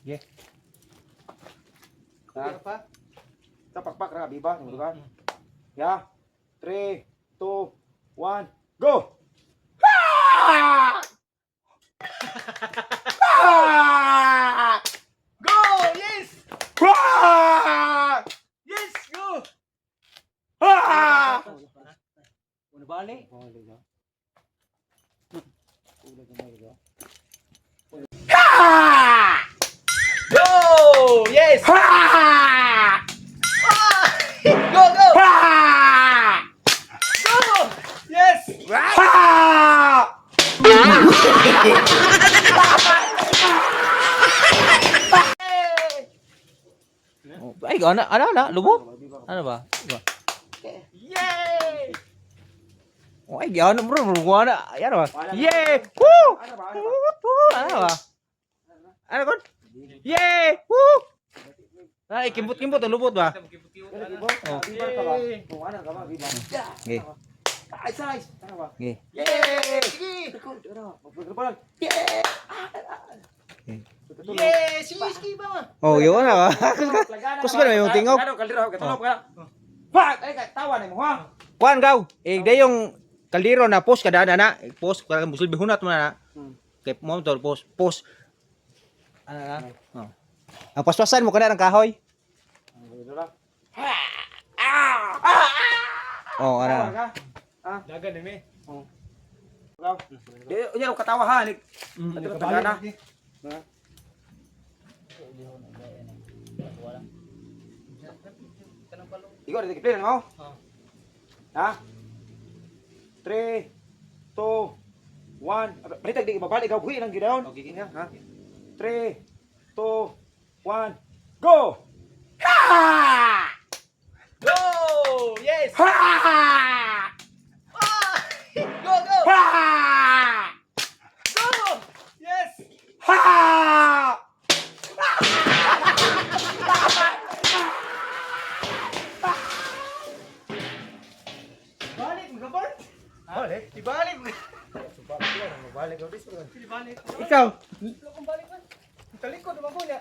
Sige. Ha? Sa pakpak ra biba, nung ka. Ya. 3, 2, 1, go. Ha! Ha! Go! Yes! Ha! Yes! Go! Ha! Ano bali? Ha! Go! Yes! Ha! Go, go! Ha! Go! Yes! Ha! Ay, ano, ano, ano, lubot? Ano ba? Ba? Yay! Oh, ay, ano bro, bro, ano, ay, ano ba? Yay! Woo! Ano ba? Ano ba? Woo! Woo! Ano ba? Ano kon? Yay! Woo! Ay, kimbot-kimbot, ang lubot ba? Oh. Biba ka ba? Oh, ano ka ba? Biba. Okay. Ay, size. Ano ba? Okay. Yay! Sige! Ano? Magpaglabanan. Yay! Yay! Sige, sige ba? Oh, yun na ba? Kus ka na yung tingog. Ano, kaldero, katulog ka. Pak! Ay, tawa na mo, ha? Kuan gaw, eh, day yung kaldero na post kada na na, post kada musulbi hunat mo na na. Kay mo to post, post. Ano na? Oh. Ang paspasan mo kana ng kahoy. Oh, ano na. Ha? Dagan ni me. Di, unya katawa ha. Ato tagana. Ha? Ikaw, dito play na mo? Ha? 3, 2, 1. Balitag di ibabalik ikaw buhi ng gidaon. Okay. Ha? 3, 2, 1, go! Ha! Go! Yes! Ha! Go, go! Ha! Go! Yes! Ha! Balik mga bart. Balik? Ibalik. Ibalik. Ikaw. Balik. Talikod naman ko niya.